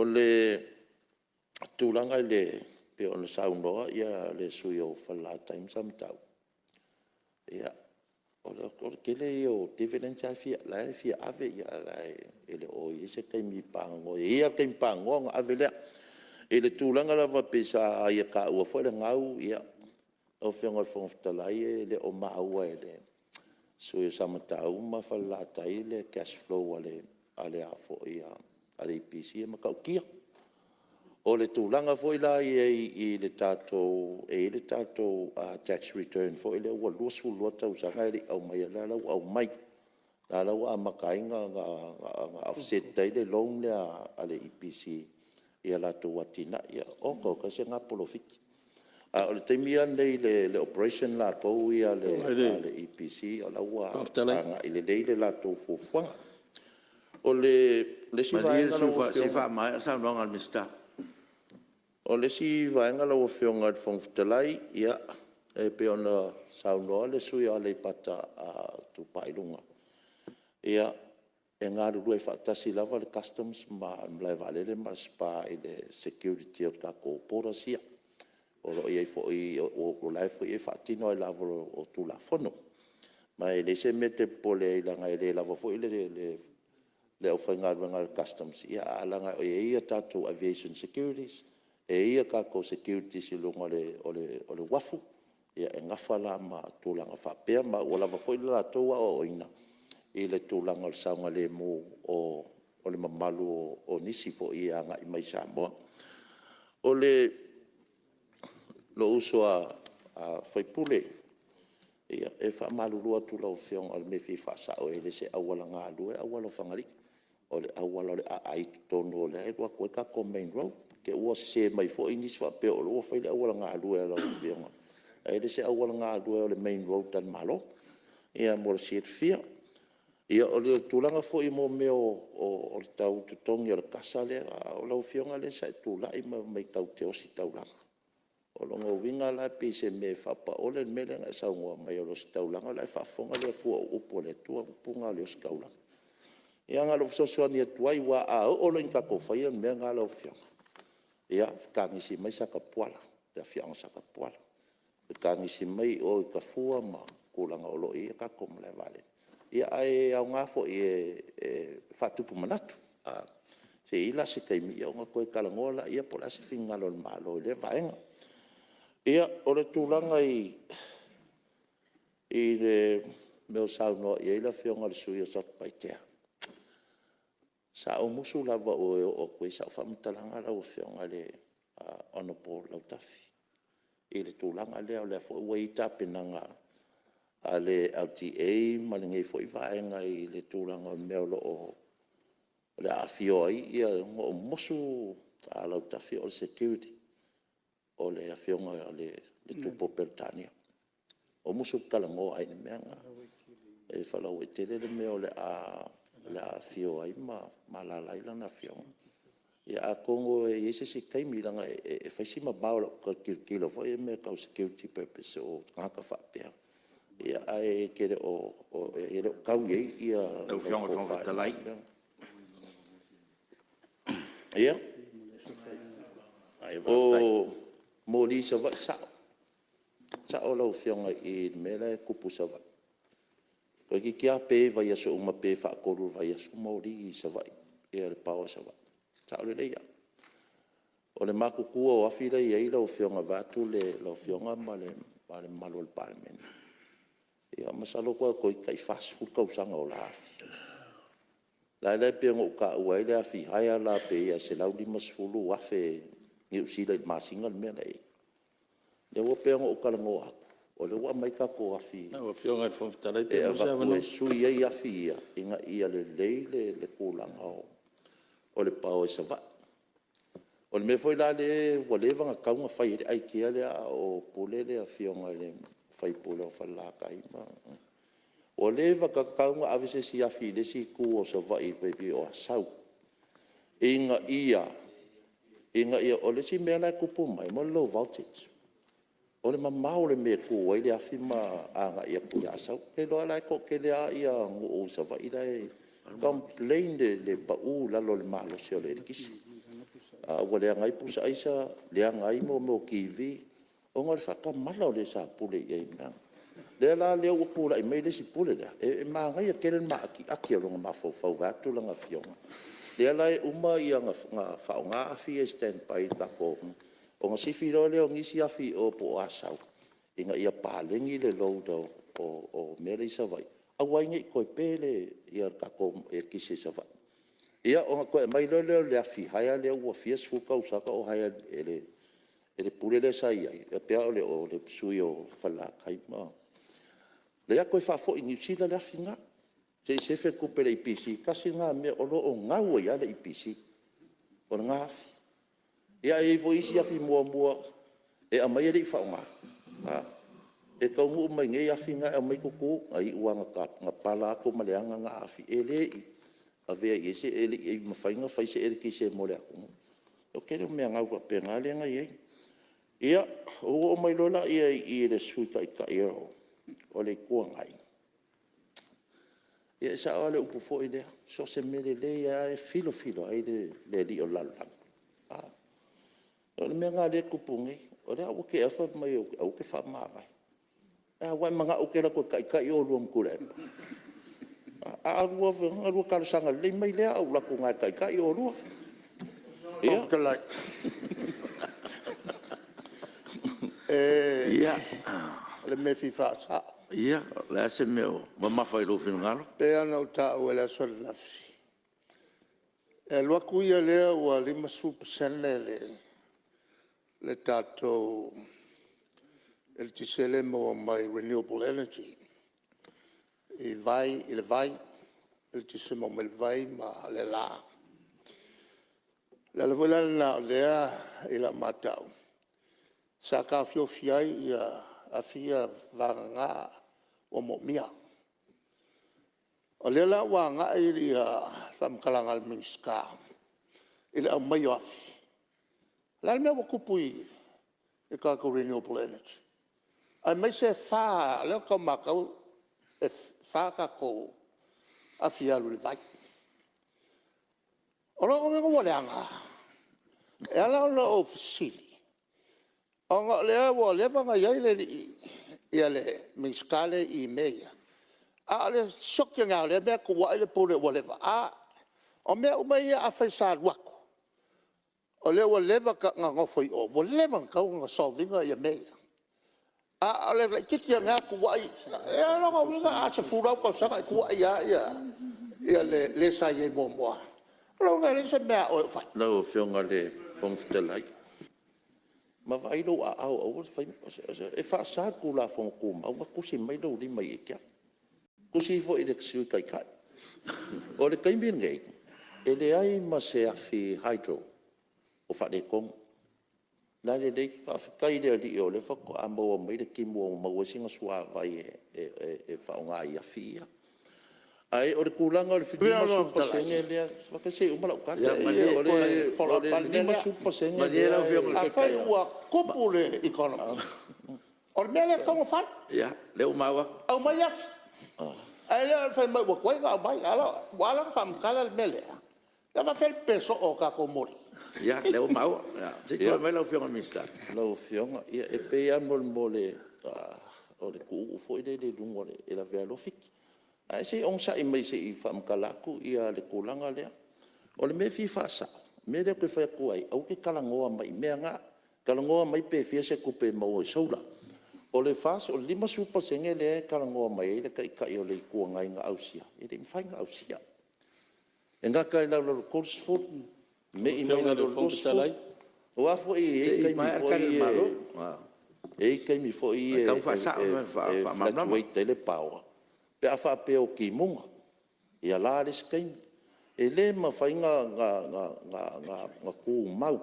O le tulaga e pei ona saunoa le sui usufono o Falelatai ma Samatau, ia, o le tele ia o dividends la e fia ave, ae le o i ai se taimi paganoa. E i ai lava le taimi paganoa ona ave lea. I le tulaga lava pei sa ia taua foi le gau, lau Afioga i le Fofoga Fetalai e le o maua e le sui usufono o Samatau ma Falelatai le cash flow a le EPC e matautia. O le tulaga foi la i ai i le tatou… e i ai le tatou tax return foi lea ua 22 tausaga e le i aumaia, lea la ua aumai, lea la ua amata ai ona offset ai le loan lea a le EPC i a latou atinae ia. Oka oka e se na polofiti. A o le taimi lava lenei i le operation latou ia a le EPC o la e ua agai lelei le latou fuafuaga. O le isi vaega lau Afioga… Malie le sui usufono se i faamaea le saunoaga a le Minisita. O le isi vaega lau Afioga i le Fofoga Fetalai, e pei ona saunoa le sui usufono mo Aleipata Itupa i Luga, ia, e galulue faatasi lava le Customs ma le malae vaalele ma le SPA i le security o tatou borders ia. O lo o i ai foi, o la e foi e faatino lava i lalo o Tulafono. Ma e leai se mea e te popole ai leaga e le lava foi le aufaigaluega a le Customs, ae leaga e i ai a tatou Aviation Securities, e i ai a tatou securities i luga o le uafu, e nafa la ma tulaga faapea, ma ua lava foi le latou aoaoina i le tulaga o le saogalemu o le mamalu o nisi foi e agai mai i Samoa. O lou uso a sui usufono, e faamalulu atu i lau Afioga o le mea e fia faasao, e le o se auala galue auala o Fagalii, o le auala o le aai i totonu o lea e alu atu ai le tatou main road. I te'i ua sese mai foi nisi faapea o lea ua fai le auala galue a lau Afioga, ae le o se auala galue o le main road a le Malo mo le silafia. Ia, o le tulaga foi i mea o le tau totogi o le kasa lea, o lau Afioga lea sa e tulai ma fai mai tatou te ositaulaga. O lona uiga la e pei o se mea faapaole le mea lea na e saunoa mai ai o le ositaulaga, o la e faafofoga le Atua o upu a le Atua upu na o le ositaulaga. Ia na o lou fesoasoani atu ai, aua a oo loa ina tatou faia le mea lena lau Afioga, ia fetagisi mai Satapuala, le afioaga o Satapuala, fetagisi mai o i Tafua ma tulaga o lo o i ai le tatou malae vaalele. Ae aoga foi e faatupu manatu. Se i i ai la se taimi ona toe talanoa lea po o le a se finagalo o le Malo i lea vaega. Ia, o le tulaga i le mea ua saunoa i ai le Afioga i le sui usufono mo Satupaitea, sa ou musu lava e oo atu i ai sau faamatalaga lau Afioga i le Hon Lautafi i le tulaga lea, o lea foi ua i ai tapenaga a le LTA ma lenei foi vaega i le tulaga o le mea o le a afio ai. Na ou musu Lautafi o le security, o le Afioga i le Tupu o Peretania. Na ou musu ou te talanoa ai i le mea lena, e faalauaitele le mea o le a afio ai ma alaala ai lana afioga. Ia atonu e i ai se isi taimi, leaga e fai si mamao o lau tilotilo foi i mea tau security purpose o tagata faapea, ae le o tau i ai lau tofa i lena mea. Ia, o moli i Savaii, e sao, e sao lau Afioga i le mea la e tupu i Savaii. Toeitiiti lava pe vaiaso uma pe faatolu i le vaiaso moli i Savaii le power i Savaii. E sao lelei lava. O le matutua o afi la e i ai lau Afioga vaeatu lau Afioga ma le mamalu o le Palemene, ia masalo toeitiiti tai 40 tausaga o la afi. O le ala lea pei ona ou taua ai le afi hire le la pei e $150,000 Niu Sila i le masina le mea la e i ai. O lea ua pei ona ou talanoa atu, o lea ua aumai tatou afi Lau Afioga i le Fofoga Fetalai pe e maua se avatu avanoa. e sui ai afi ia, ina ia lelei le tulaga o le power i Savaii. O le mea foi la lea ua leva ona tatau ona fai ai le aikia lea a o pule le afioga i le sui usufono o Falelatai ma… Ua leva ona tatau ona ave se isi afi i le isi itu o Savaii tai pei o Asau, ina ia… O le isi mea la e tupu mai, o le low voltage. O le mamao o le mea e tu ai le afi ma agai atu i Asau. Ou te iloa la e toatele lava nuu i Savaii la e complain i le pau i lalo o le malosi o le eletise. Ua leaga ai pusa aisa, leaga ai TV, ona o le faatamala o le sa pule i ai i mea na. O lea la ua tulai mai le isi Pule lea, e manaia tele le maatiati o lona mafaufau vaeatu lana afioga. O lea la e uma ona faaaoga afi ia e standby i le tatou… ona sifi loa lea o nisi afi i o po o Asau ina ia paleni le load o mea la e i Savaii, aua ai ne i toe pe le tatou eletise i Savaii. Ia ona toe aumai loa lea o le afi hire lea ua fia sefulu tausaga o hire e le Pule lea sa i ai, e pei lava o le sui usufono o Falelatai ma… Ia toe faafoi i Niu Sila le afi lena, se i sefe le tupe a le EPC. Tasi lena mea o lo o gau ai lava le EPC, o lena afi. Ia ae i ai foi isi afi muamua e aumai e le i faaaogaina. E taunuu mai i inei afi na e aumai tutu. Na iu lava ina pala atu ma leaga na afi, e le i avea i ai se… e le i mafai ona fai se eletise mo le atunuu. O le tele o mea gau faapena lea na i ai. Ia, ona ou oo mai loa lea i le Sui Taitai o le Itu Agai, ia e sao lava le upu foi lea, so o se mea lelei lava e filofilo ai le alii o le lalolagi. A. O le mea lena o lea e tupu nei, o lea ua te i lava fai mai aua e te faamavae. Ae a? Ua e manao ou te alu atu e taitai oulua ma Tuilaepa? A ona lua talosaga lelei mai lea ae ou alu atu i ina e taitai oulua. Ia. Ia. O le mea e fia faasao. Ia, o le a se mea ua mamafa i lou finagalo? E pei lava ona ou taua i le aso ananafi, e alu atu ia lea ua 50% le tatou eletise lea e maua mai renewable energy i le vai, eletise maua mai le vai ma le la. O le ala foi la lena o lea i lau matau sa taofiofi ai afi ia vagana ua moomia. O lea la ua agai le faamatalaga a le Minisita i le aumai o afi. O le a le mea ua tupu i le tatou renewable energy? Aemaise e fa, o lea ou te tau matau e fa tatou afi e alu i le vai. O lona uiga ua leaga? E ala ona ou fesili, ona o lea ua leva ona i ai le Minisita lea i i mea ia, a o le sioki ane lava o lea mea, tuuai le Pule ua leva. A o mea uma ia afai sa alu atu o lea ua leva ona nofo i o, ua leva ona tatau ona solve ina mea ia. A o le laitiiti ane lava tuuai. Ia o lona uiga a 10 lava ou tausaga e tuuai lava le sa i ai muamua. O lona uiga e leai se mea a oe o fai. Lau Afioga i le Fofoga Fetalai, ma vaai lou aao aua le faia… E faasa i le Tulafono Tumau ona tusi mai lou lima ia te au, tusi ifo i le Sui Taitai. O le taimi lenei, e leai ma se afi hydro o faaletonu, o la e lelei. Faafetai i le Alii o lea faatoa maua mai le timu ua maua ai sina suavai e faaaoga i afi ia. Ae o le tulaga o le 50% lea, se i uma lau tala. O le 50% lea… Afai ua tupu le economy, o le mea lea e tatau ona fai, aumai afi, ae le o le fai mai ua tuai ona aumai. Ua ala ona faamatala le mea lea, pe a faapefea le pepe soo o tatou moli? Ia, o lea ua maua. Se i tulai mai lau Afioga i le Minisita. Lau Afioga, e pei lava mo le tuuu foi lele i luga e lavea loa fiki. Ae se i onosai mai se i faamatala atu le tulaga lea. O le mea e fia faasao, o le mea lea ou te fai atu ai, aua te talanoa mai i mea na, talanoa mai pe fia se tupe e maua i solar. O le 50% lea e talanoa mai ai le Taitai o le Itu Agai na ausia, e le i mafai ona ausia. E gata i lalo o le 30, me'i mai lalo i le 20. Aua foi e i ai taimi foi ia e fluctuate ai le power pe a faapea o timuga, ia la le isi taimi. E le mafai ona tumau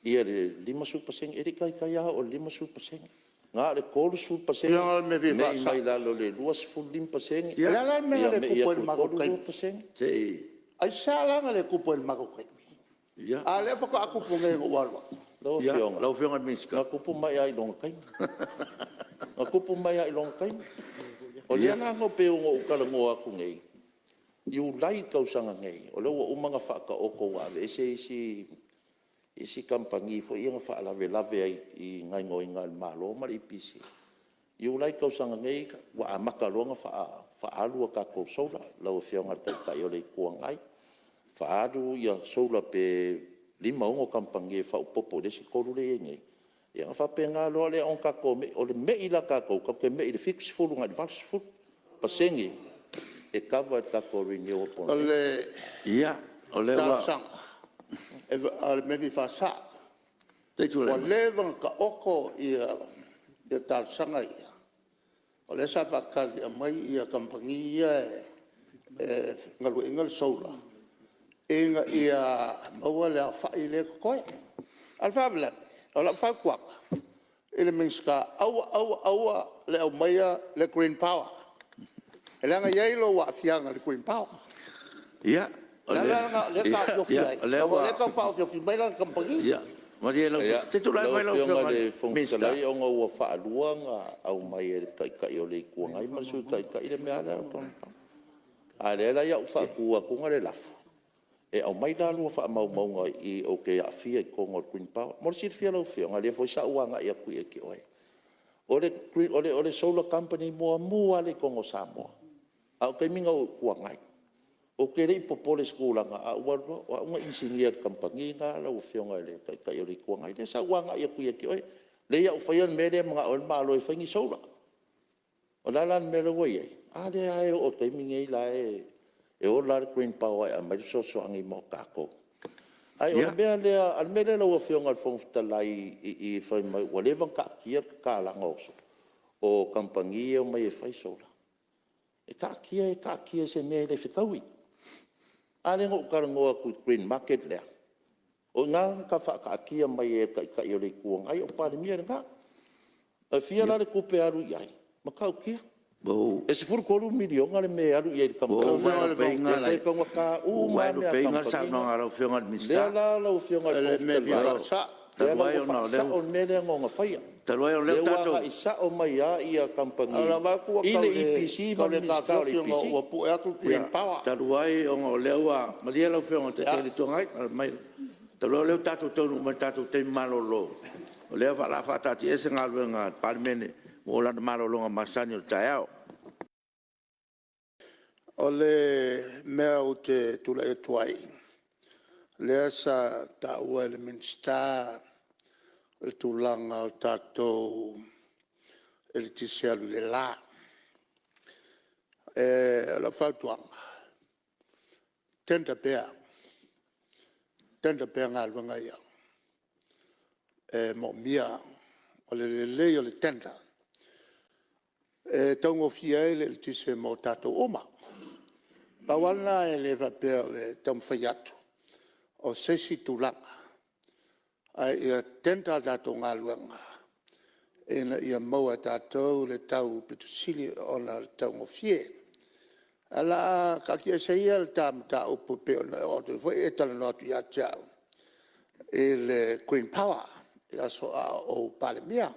le 50%. E le i taitai lava oo i le 50%, na o le 30% me'i mai i lalo i le 25%, O le a la le mea na ia le me'i tupu ai atu i le i le matou taimi? 32%. Aisea la na le tupu ai i le matou taimi? A o lea faatoa tupu nei ina ua ou alu atu. Lau Afioga, na tupu mai lava i lona taimi, na tupu mai lava i lona taimi. O lea la e pei ona ou talanoa atu nei, Iulai i le tausaga nei, o lea ua uma ona faataoto ua aveese isi isi kamupani foi ia na faalavelave ai i gaoioiga a le Malo ma le EPC. Iulai tausaga nei ua amata loa ona faaalu a tatou solar lau Afioga i le Taitai o le Itu Agai, faaalu solar pe 5, 6 kamupani e faaopoopo i le isi 3 lea e i ai nei, ia ona faapena loa lea ona tatou me i. O le mei la a tatou, tatou te mei i le 70 agai i le 80% e cover e le tatou renewable. O le talosaga, o le mea e fia faasao, ua leva ona taoto talosaga ia, o lea sa faatali e aumai kamupani ia e galueaiina le solar ina ia maua le aofai lea e totoe. A o le faalavelave, o lau fautuaga i le Minisita, aua, aua, aua le aumaia le Green Power, leaga e i ai lou aafiaga i le Green Power. O le ala lena o lea e taofiofi ai, ona o lea e tau faaofiofi mai lana kamupani. Malie lau Afioga, se i tulai mai lau Afioga Afioga i i le le Fofoga Minisita. Fetalai, ona ua faalua ona aumai e le Taitai o le Itu Agai ma le Sui Taitai le mea lava lea o le Green Power. A o lea la o le a ou faatu atu le lafo, E aumai la a lua faamaumauga i i ou te aafia i totonu o le Green Power. Mo le silafia e lau Afioga, o lea foi sa ou agai atu ia te oe, o le solar company muamua lava lea i totonu o Samoa, a o le taimi lena o ou Itu Agai. Ou te le i popole i se tulaga, a ou alu loa, o au na inisinia i le kamupani lena lau Afioga i le Taitai o le Itu Agai. Lea sa ou agai atu ia te oe, lea o le a ou faia le mea lea e manao ai le Malo e fai ni solar. O le a la le mea lea ua i ai? A lea e oo lava i le taimi lenei o la e ola lava le Green Power e aumai le fesoasoani mo tatou. Ae o le mea lea lau Afioga i le Fofoga Fetalai i fai mai ua leva ona taatia le tatalaga o kamupani ia e omai e fai solar, e taatia e taatia i se mea e le fetaui. A lea na ou talanoa atu i le green market lea, o i ina na faataatia mai ai e le Taitai o le Itu Agai a o Palemia lena. E fia la le tupe e alu i ai? E matautia. E $13 miliona le mea e alu i ai i le kamupani. E taugata Ua uma e lava mea a lupeina le kamupani saunoaga a lau Afioga i le na. Minisita. Lea la lau Afioga i le O le Fofoga mea e fia Fetalai, faasao. lea la ua faasao le mea lea na ona faia. Talu ai ona o Lea ua agai sao mai lava kamupani Ae o lau vaai atu ua i tau le EPC le ma le Minisita o le taofiofi ona EPC. ua pu'e atu le Green Power. Talu ai ona o lea ua… Malie lau Afioga i le Taitai o le Itu Agai, talu ai o lea ua tatou taunuu mai i le tatou taimi malolo, o lea o le a faataatiaese Galuega a le Palemene mo lana malologa masani o le taeao. O le mea ou te tulai atu ai, lea sa taua e le Minisita le tulaga o tatou eletise alu i le la. O lau fautuaga, tender pea, tender pea galuega ia e moomia. O le lelei o le tender e taugofie ai le eletise mo tatou uma. Pau lava lena e le faapea o le taumafai atu o se isi tulaga, ae ia tender a tatou galuega ina ia maua e tatou le tau aupito sili ona taugofie. Ae o le a taatia ese ia le ta mataupu pei ona e oo atu ai foi e talanoa atu ia te au i le Green Power i aso a o ou Palemia.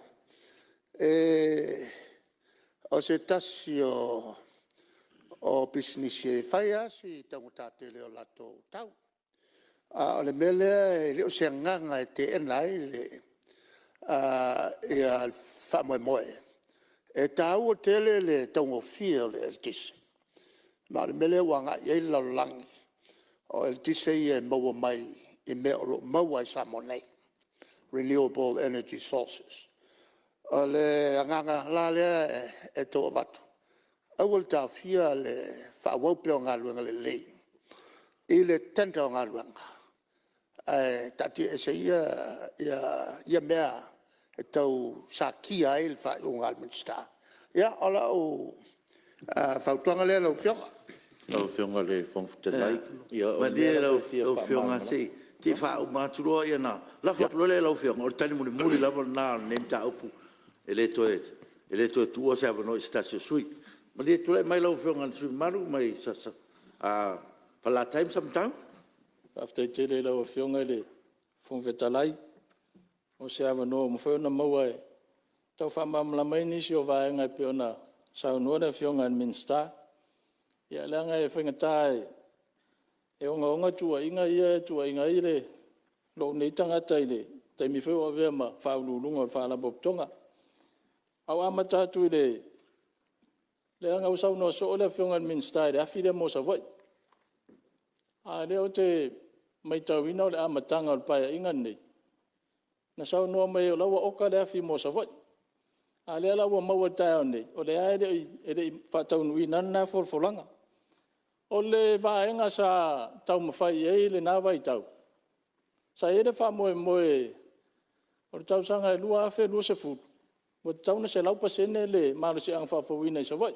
O se tasi o pisinisi e fai lava si taugata tele o latou tau. A o le mea lea e le o se agaga e teena ai le faamoemoe. E taua tele le taugofie o le eletise, ma o le mea lea ua agai i ai le lalolagi, o eletise ia e maua mai i mea o lo o maua i Samoa nei, renewable energy sources. O le agaga la lea e tau avatu, aua le taofia le faaauau pea o galuega lelei i le tender o galuega, ae taatia ese ia mea e tau satia ai le faaiuga a le Minisita. Ia, o lau fautuaga lea lau Afioga. Lau Afioga i le Fofoga Fetalai, ia o le Malie mea lea lau e fia Afioga faamalamalama. se i faauma atu loa ona lafo atu loa lea i lau Afioga, o le tali mulimuli lava lena o lenei mataupu, e le toe tuua se avanoa i se tasi o sui usufono. Malie tulai mai lau Afioga i le sui usufono mamalu mai Falelatai ma Samatau. Faafetai tele i lau Afioga i le Fofoga Fetalai mo se avanoa ua mafai ona maua e tau faamalamalama ai nisi o vaega e pei ona saunoa le Afioga i le Minisita. Ia leaga e faigata e ogaoga tuuaiga ia e tuuaiina ai le lou nei tagata i le taimi foi o avea ma Faauluuluga o le Faalapotopotoga. Ae ua ou amata atu i le… leaga ua saunoa soo le Afioga i le Minisita i le afi lea mo Savaii. A o lea ou te maitauina o le amataga o le Paeaiga lenei na saunoa mai ai o la ua oka le afi mo Savaii. A o lea la ua maua i le taeao nei, o lea lava e le i faataunuuina lena folafolaga. O le vaega sa taumafai i ai i lena vaitau, sa i ai le faamoemoe o le tausaga 2020 ua tatau ona 100% le malosiaga faafouina i Savaii.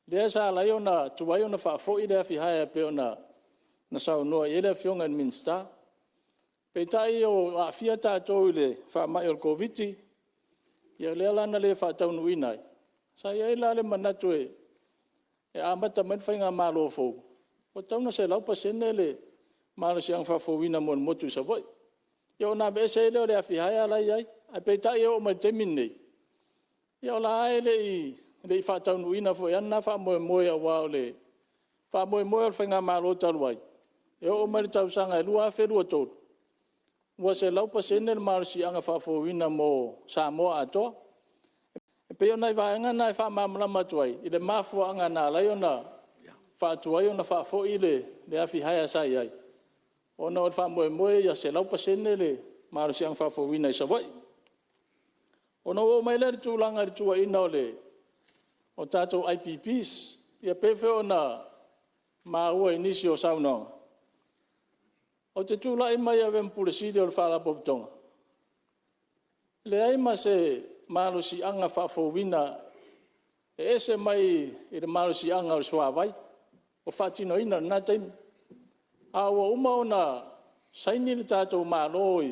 Lea sa ala ai ona tuai ona faafoi le afi hire e pei ona saunoa i ai le Afioga i le Minisita. Peitai ua aafia tatou i le faamai o le Koviti-19, lea la na le faataunuuina ai. Sa i ai la le manatu e amata mai le faigamalo fou ua tatau ona 100% le malosiaga faafouina mo le motu i Savaii, ia ona aveese ai lea o le afi hire la e i ai. Ae peitai e oo mai i le taimi lenei, o la e lava e le i faataunuuina foi lava lena faamoemoe aua o le faamoemoe o le faigamalo talu ai, e oo mai i le tausaga 2023, ua 100% le malosiaga faafouina mo Samoa atoa. E pei o nai vaega na e faamalamalama atu ai i le mafuaaga na ala ai ona faatuai ona faafoi le afi hire sa i ai, ona o le faamoemoe ia 100% le malosiaga faafouina i Savaii. Ona ou oo mai lea i le tulaga i le tuuaiina o tatou IPPs. E pei foi ona maua i nisi o saunoaga, ou te tulai mai e avea ma Pule Sili o le Faalapotopotoga, e leai ma se malosiaga faafouina e ese mai le malosiaga o le suavai o faatinoina i lena taimi. A ua uma ona saini le tatou Malo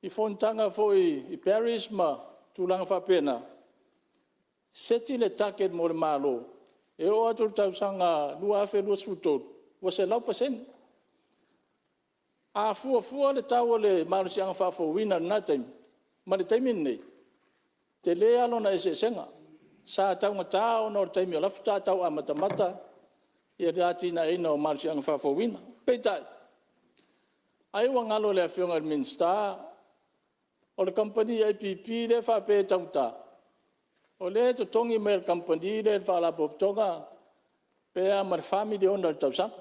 i fonotaga foi i Paris ma tulaga faapena, seti le target mo le Malo e oo atu i le tausaga 2023 ua 100%. A fuafua le tau o le malosiaga faafouina i lena taimi ma le taimi lenei, e tele lava lona eseesega. Sa taugata ona o le taimi o la e faatoa tau amatamata le atinaeina o malosiaga faafouina. Peitai, ai ua galo i le Afioga i le Minisita o le kamupani IPP lea e faapea e taugata, o lea e totogi mai e le kamupani lea i le Faalapotopotoga pe a ma le $4 miliona i le tausaga,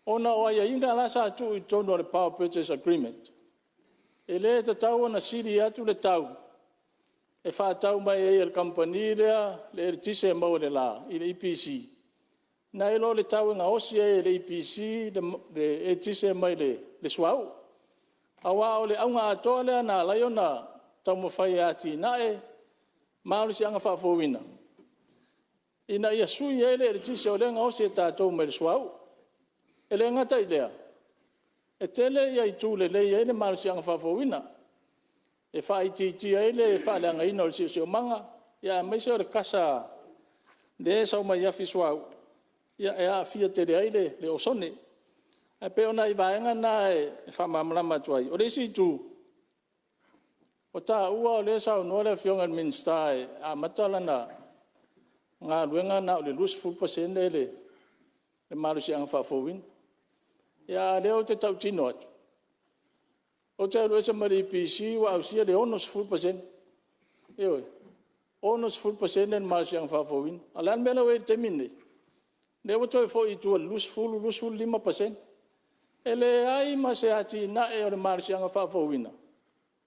ona o aiaiga la sa tuu i totonu o le power purchase agreement, e le tatau ona sili atu le tau e faatau mai ai e le kamupani lea le eletise e maua i le la i le EPC, nai lo le tau e gaosi ai e le EPC le eletise mai le suauu. Aua o le auga atoa lea na ala ai ona taumafai e atinae malosiaga faafouina, ina ia sui ai le eletise o lea e gaosi e tatou mai le suauu. E le gata i lea, e tele itu e lelei ai le malosiaga faafouina, e faaitiitia ai le faaleagaina o le siosiomaga, aemaise o le kasa lea e sau mai afi suauu, e aafia tele ai le osone. Ae pei o nai vaega na e faamalamalama atu ai. O le isi itu, ua taua o lea e saunoa le Afioga i le Minisita e amata lana galuega na o le 20% le malosiaga faafouina. A o lea ou te tautino atu, ou te alu ese mai le EPC ua ausia le 60%. Ioe, 60% le malosiaga faafouina. A o le a le mea la ua i ai i le taimi lenei? O lea ua toe foi i tua i le 20, 25%. E leai ma se atinae o le malosiaga faafouina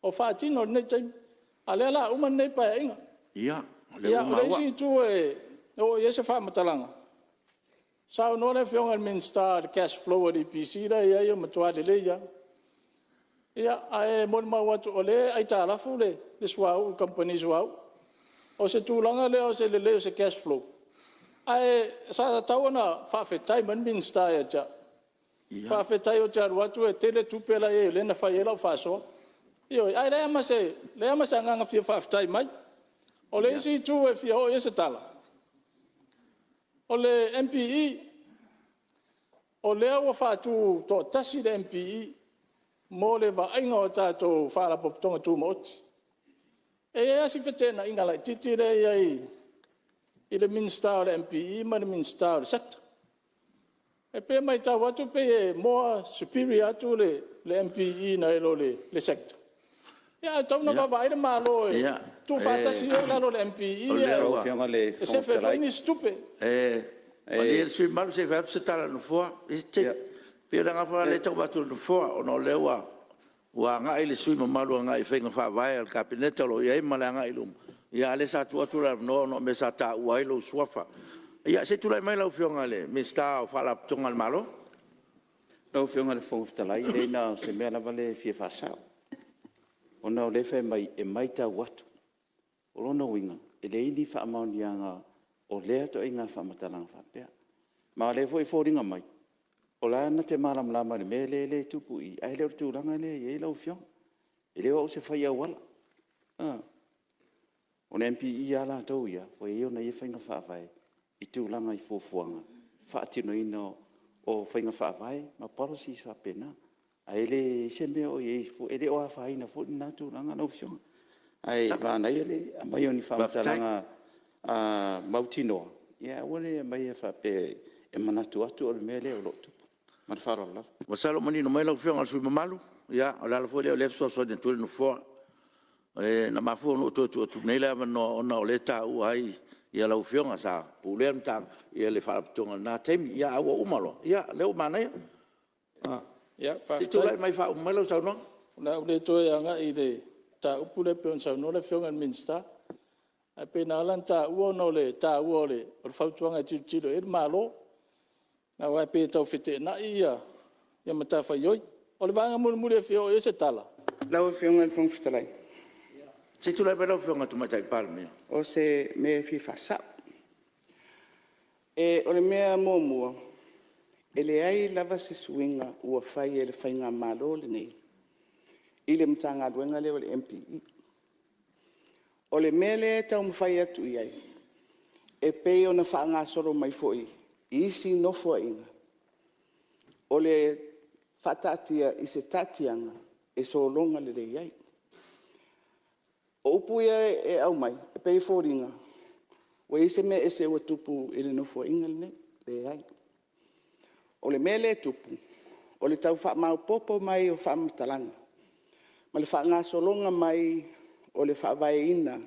o faatino i lenei taimi, a o lea o le a uma lenei Paeaiga. Ia, o lea ua O le isi itu e oo i ai se faamatalaga, saunoa le Afioga i le Minisita i le cash flow a le EPC la e i ai e matua lelei lava. Ia, ae molimau atu o lea e aitalafu le suauu i le kamupani suauu. O se tulaga lea o se lelei o se cash flow? Ae sa tatau ona faafetai mai le Minisita ia te au, faafetai ou te alu atu e tele tupe la e i ai lea na fai ai lau faasoa. Ioe. Ae leai lava ma se agaga fia faafetai mai. O le isi itu e fia oo i ai se tala, o le MPE. O lea ua faatutoatasi le MPE mo le vaaiga o tatou Faalapotopotoga Tumaoti. E i ai lava si feteenaiga laitiiti lea e i ai i le Minisita o le MPE ma le Minisita o le Sector. E pei e matau atu e pei e more superior atu le MPE nai lo le Sector. Ae tatau ona vaavaai le Malo e tuufaatasi ia i lalo o le MPE ae sefe ai foi nisi tupe. Malie le sui usufono mamalu se i fai atu se tala a le Nofoa. E pei o le agaga foi lena o lea e tau avatu e le Nofoa, ona o lea ua agai le sui usufono mamalu i faiga faavae a le Kapeneta o lo o i ai ma le agai i luma, a o lea sa tuu atu le avanoa ona o mea sa taua ai lou suafa. Ia se i tulai mai lau Afioga i le Minisita o Faalapotopotoga a le Malo. Lau Afioga i le Fofoga Fetalai, leai na o se mea lava lea e fia faasao, ona o lea e fai mai e matau atu. O lona uiga, e leai ni faamaoniaga o lea ituaiga faamatalaga faapea. Ma o lea foi e foliga mai o la e na te malamalama i le mea lea e tupu i i, ae le o le tulaga lea e i ai lau Afioga. E le o au o se fai auala. O le MPE lava latou ia ua i ai ana ia faiga faavae i tulaga i fuafuaga i le faatinoina o faiga faavae ma policies faapena. Ae leai se mea o i ai fua, e le o afaina foi lena tulaga lau Afioga. Ae manaia le aumai o ni faamatalaga mautinoa, ae aua le aumaia faapea e manatu atu o le mea lea o lo o tupu. Ma le faaaloalo lava. Masalo ua manino mai lau Afioga i le sui usufono mamalu, o le ala foi lea o lea e fesoasoani atu ai le Nofoa. Na mafua ona ou toe tuu atu nei le avanoa ona o lea e taua ai lau Afioga sa pulea le Faalapotopotoga i lena taimi, ae ua uma loa, ia o lea ua manaia. Se i tulai mai e faauma mai lau saunoaga. O le a ou le toe agai i le mataupu lea pei ona saunoa le Afioga i le Minisita. Ae pei na ala ona taua ona o le taua o le fautuaga e tilotilo i ai le Malo, aua e pei e tau feteenai ia matafaioi. O le vaega mulimuli e fia oo i ai se tala… Lau Afioga i le Fofoga Fetalai… Se i tulai mai lau Afioga i le Tamaitai Palemia. O se mea e fia faasao. O le mea muamua, e leai lava se suiga ua fai e le faigamalo lenei i le Matagaluega lea o le MPE. O le mea lea e taumafai atu i ai, e pei ona faagasolo mai foi i isi Nofoaiga, o le faataatia i se taatiaga e sologa lelei ai. O upu ia e aumai, e pei e foliga ua i ai se mea ese ua tupu i le Nofoaiga lenei. Leai. O le mea lea e tupu, o le tau faamaopoopo mai o faamatalaga ma le faagasologa mai o le faavaeina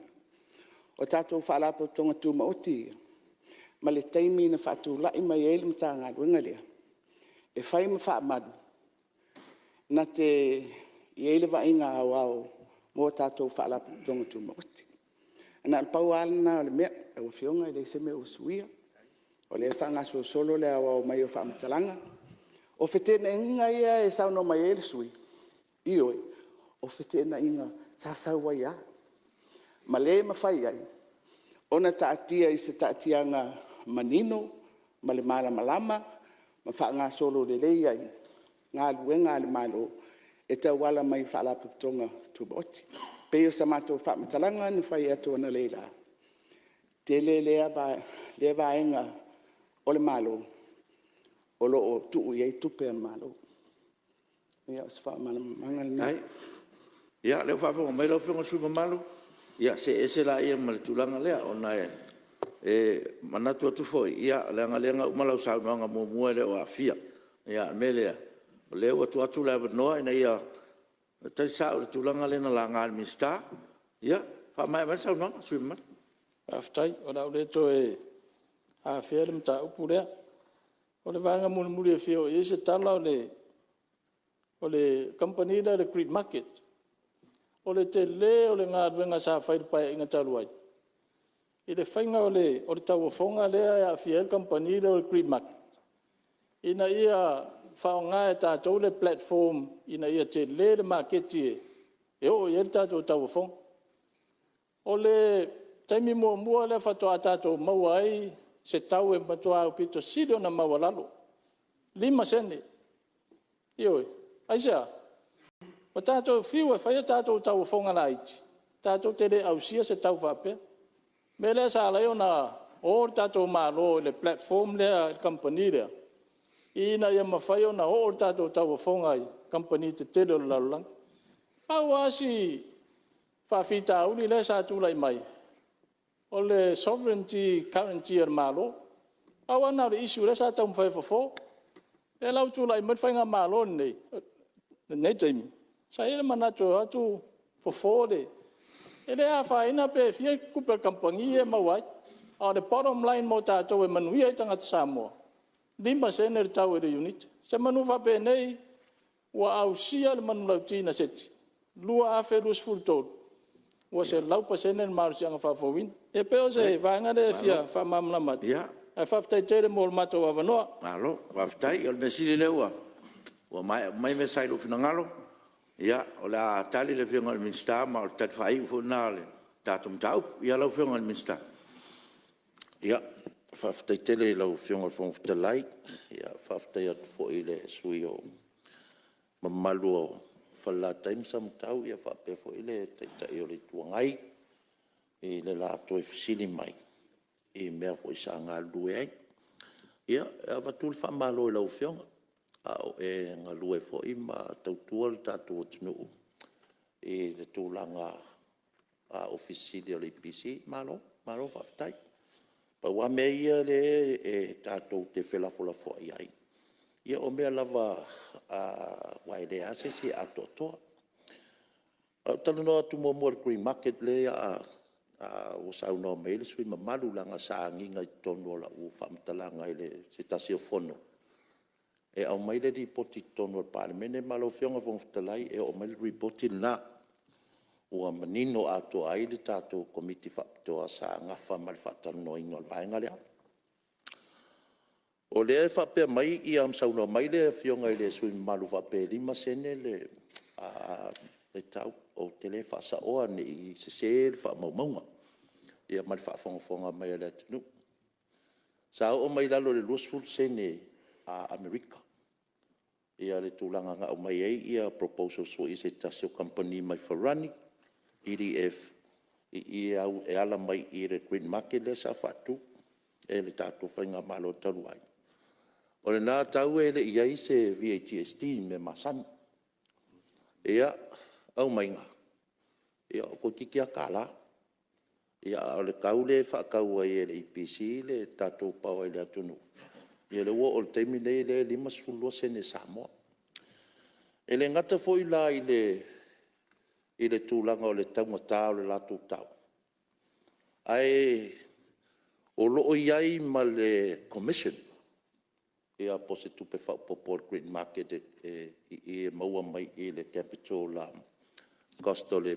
o tatou Faalapotopotoga Tumaoti ia, ma le taimi na faatulai mai ai le Matagaluega lea, e fai ma faamalu na te i ai le vaaiga aoao mo tatou Faalapotopotoga Tumaoti. Na o le pau lava lena o le mea. Lau Afioga e leai se mea o suia, o lea e faagasolosolo le aoao mai o faamatalaga. O feteenaiga ia e saunoa mai ai le sui usufono, ioe, o feteenaiga sa sau ai lava, ma le mafai ai ona taatia i se taatiaga manino ma le malamalama ma faagasolo lelei ai galuega a le Malo e tauala mai i Faalapotopotoga Tumaoti. E pei o se matou faamatalaga na fai atu analeila, tele lea vaega o le Malo o lo o tuu i ai tupe a le Malo. Ia o se faamalamalamaga lena. Ia, o lea ua faafofoga mai lau Afioga i le sui usufono mamalu, ia see ese laia ma le tulaga lea, ona e manatu atu foi, leaga o lea na uma lau saunoaga muamua e le o aafia. O le mea lea, o lea ua tuu atu le avanoa ina ia tali sao i le tulaga lea na laga e le Minisita. Ia, faamaea mai le saunoaga a le sui usufono mamalu. Faafetai. O le a ou le toe afea le mataupu lea. O le vaega mulimuli e fia oo i ai se tala o le kamupani lea a le Grid Market. O le tele o le galuega sa fai i le Paeaiga talu ai i le faiga o le tauofoga lea e aafia ai le kamupani lea o le Grid Market, ina ia faaaoga e tatou le platform ina ia tele le maketi e oo i ai le tatou tauofoga. O le taimi muamua lea faatoa tatou maua ai se tau e matua aupito sili ona maualalo, 5sene. Ioe. Aisea? Ua tatou fiu e fai a tatou tauofoga laiti tatou te le ausia se tau faapea. O le mea lea sa ala ai ona o le tatou Malo i le platform lea i le kamupani lea, ina ia mafai ona oo le tatou tauofoga i kamupani tetele o le lalolagi. Pau lava si faafitauli lea sa tulai mai, o le sovereignty currency a le Malo. Pau lava lena o le issue lea sa taumafai e fofo. Lea la ua tulai mai le faigamalo lenei i lenei taimi, sa i ai le manatu e o atu fofo le… E le afaina pe fia tupe a le kamupani ia e maua ai, a o le bottom line mo tatou e manuia ai tagata Samoa, e 5sene le tau i le iunite. Semeamanu faapenei ua ausia le manulauti na seti 2023 ua 100% le malosiaga faafouina. E pei o se vaega lea e fia faamalamalama atu, ae faafetai tele mo le matou avanoa. Malo faafetai. Ia o le mea sili o lea ua maea uma mai mea sa i lou finagalo. Ia o le a tali le Afioga i le Minisita ma o le tali faaiu foi lena o le tatou mataupu. Lau Afioga i le Minisita. Ia, faafetai tele i lau Afioga i le Fofoga Fetalai. Faafetai atu foi i le sui usufono mamalu o Falelatai ma Samatau faapea foi le Taitai o le Itu Agai i le la toe fesili mai i mea foi sa galulue ai. Ia, e avatu le faamalo i lau Afioga a o e galue foi ma tautua le tatou atunuu i le tulaga Ofisa Sili o le EPC. Malo, malo faafetai. Pau lava mea ia lea e tatou te felafolafoai ai, ia o mea lava aua e leai lava se isi e atoatoa. O le a ou talanoa atu muamua i le Green Market lea ua saunoa mai ai le sui usufono mamalu leaga sa agiga i totonu o lau faamatalaga i se tasi o fono e aumai le Lipoti i totonu o le Palemene. Ma lau Afioga i le Fofoga Fetalai e oo mai le Lipoti lena ua manino atoa ai le tatou Komiti Faapitoa sa nafa ma le faatalanoaina o le vaega lea. O lea e faapea mai ma saunoa mai le Afioga i le sui usufono mamalu e faapea e 5sene le tau. Ou te le faasaoa ne i sese le faamaumauga ma le faafogafoga mai a le atunuu. Sa oo mai i lalo i le 20sene Amerika le tulaga na aumai ai proposals foi a se tasi o kamupani mai Farani, PDF e ala mai i le Green Market lea sa faatu e le tatou faigamalo talu ai. O lena tau e le i i ai se VAGST mea masani. Ia, aumaiga, toeitiiti lava $1. A o le tau lea e faatau ai e le EPC le tatou power i le atunuu, ia lea ua oo i le taimi lenei lea e 52sene Samoa. E le gata foi la i le tulaga o le taugata o le latou tau, ae o lo o i ai ma le commission po o se tupe faaopoopo a le Green Market i i e maua mai i le capital cost o le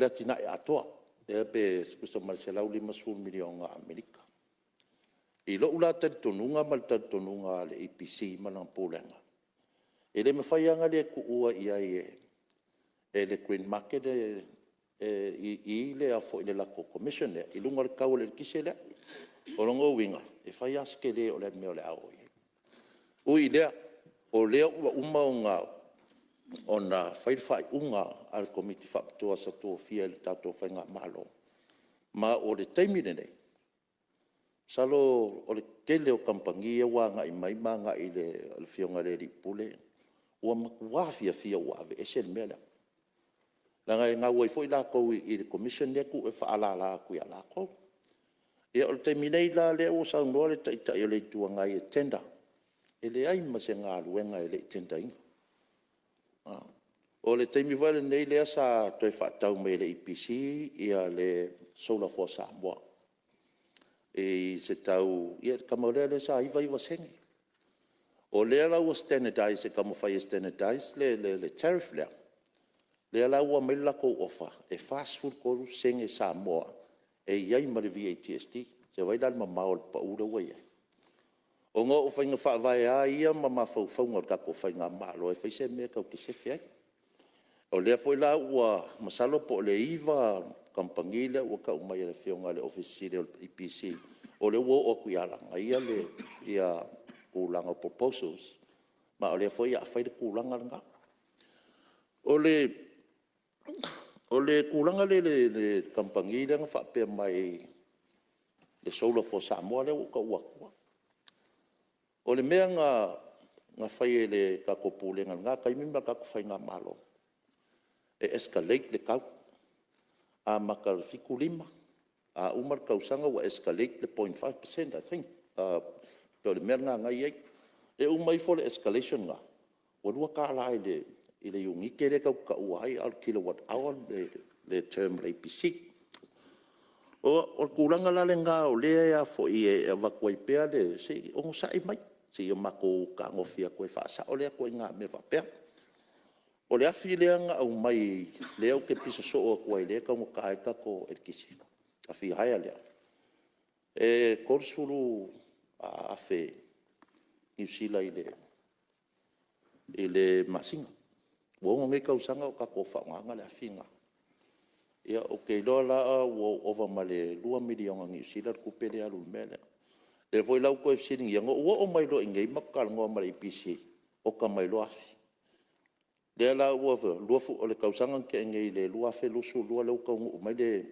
atinae atoa, lea pe tusa ma le $150 miliona Amerika. I lou la talitonuga ma le talitonuga o le EPC ma lana Pulega, e le mafai lava ona le tuua i ai e le Green Market le latou commission lea i luga o le tau o le eletise lea. O lona uiga, e fai lava si tele o le mea o le a oo i ai. Ui i lea, o lea ua uma ona fai le faaiuga a le Komiti Faapitoa sa tofia e le tatou faigamalo, ma o le taimi lenei, masalo o le tele o kamupani ia ua agai mai ma agai i le Afioga i le alii Pule, ua matua fiafia ua aveese le mea lea, leaga e gau ai foi latou i le commission lea e faalala atu ia latou. Ia o le taimi nei la lea ua saunoa le Taitai o le Itu Agai e tender, e leai ma se galuega e le i tender ina. O le taimi foi lenei lea sa toe faatau mai e le EPC le solar for Samoa i se tau… ia le tama lea sa 99sene. O lea la ua standardize e taumafai e standardize le tariff lea, lea la ua aumai le latou offer e 43sene Samoa e i ai ma le VAGST. Se i vaai la i le mamao o le pau lea ua i ai? Ona o faiga faavae lava ia ma mafaufauga o le tatou faigamalo e fai se mea tatou te sefe ai. O lea foi la ua masalo po o le 9 kamupani lea ua tau mai e le Afioga i le Ofisa Sili o le EPC, o lea ua oo atu ia ia tulaga o proposals, ma o lea foi o le a fai le tulaga lena. O le tulaga lea i le kamupani lea na faapea mai le solar for Samoa lea ua ou taua atua, o le mea na fai e le tatou Pulega i lena taimi ma le tatou faigamalo, e escalate le tau, amata i le 75, a uma le tausaga ua escalate le 0.5% I think Pei o le mea lena na i ai. E uma ifo le escalation lena, ua $2 i le iunite lea tatou te taua ai a o le kilowatt hour le term a le EPC. O le tulaga la lena o lea e avatu ai pea le… se i onosai mai se i matou fetagofi atu e faasao lea ituaiga mea faapea. O le afi lea na aumai lea ou te pisa soo atu ai o lea e taugata ai le tatou eletise, le afi hire lea, e 30,000 Niu Sila i le masina. Ua 6 nei tausaga o tatou faaaogaina le afi lena. Ia ou te iloa la ua ova ma le $2 miliona Niu Sila le tupe lea e alu i le mea lea. O lea foi la ua toe fesiligia, na ou oo mai loa i inei matou talanoa ma le EPC, oka mai loa afi. O lea la ua o le tausaga na tea nei le 2022 lea ua taunuu mai le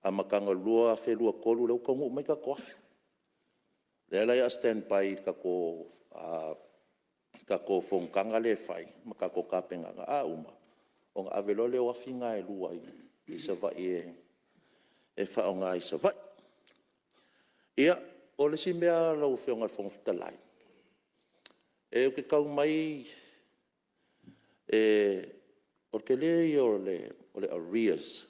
amataga o le 2023 lea ua taunuu mai tatou afi. O lea la o le a stand by i le tatou fonotaga lea e fai ma tatou tapenaga, a uma ona ave loa lea o afi na e lua i Savaii e faaaoga i Savaii. Ia, o le isi mea lau Afioga i le Fofoga Fetalai, ou te tau mai o le tele ia o le arrears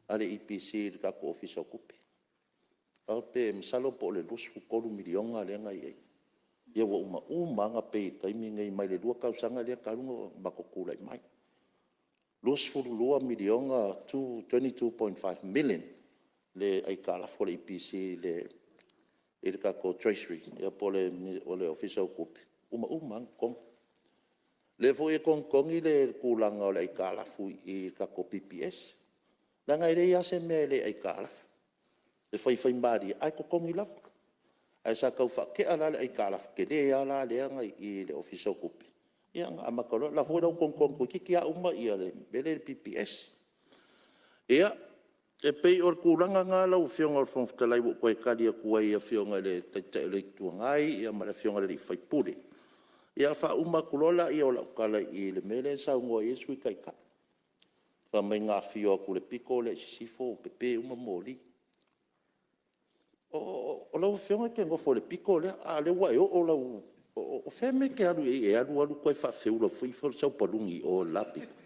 a le EPC i le tatou Ofisa o Tupe, pe masalo po o le $23 miliona lea na i ai. Ia ua uma uma lava ona pay i le taimi lenei mai le lua tausaga lea talu ona matou tulai mai. $22 miliona, $22.5 million le aitalafu a le EPC i le tatou Treasury po o le Ofisa o Tupe, ua uma uma lava ona totogi. O lea foi e togitogi le tulaga o le aitalafu i le tatou PPS, leaga e leai lava se mea e le aitalafu, e faifaimalie ae totogi lava. Ae sa tau faatea la le aitalafu tele lava lea na i i le Ofisa o Tupe, ia na amata loa, o la foi ua togitogi toeitiiti lava uma le mea lea i le PPS. Ia, e pei o le tulaga lena lau Afioga i le Fofoga Fetalai ua ou toe tali atu ai i le Afioga i le Taitai o le Itu Agai ma le Afioga i le sui usufono. Ia ona faauma atu loa lea o lau tala i le mea lea na saunoa i ai le Sui Taitai, fai mai na afio atu i le pito lea i sisifo ua pepe uma moli. O lau Afioga e te nofo i le pito lea, a o lea ua e oo lau… O fea le mea e te alu i ai e alu alu toe faafeula foi sau paluni i o i le la pito?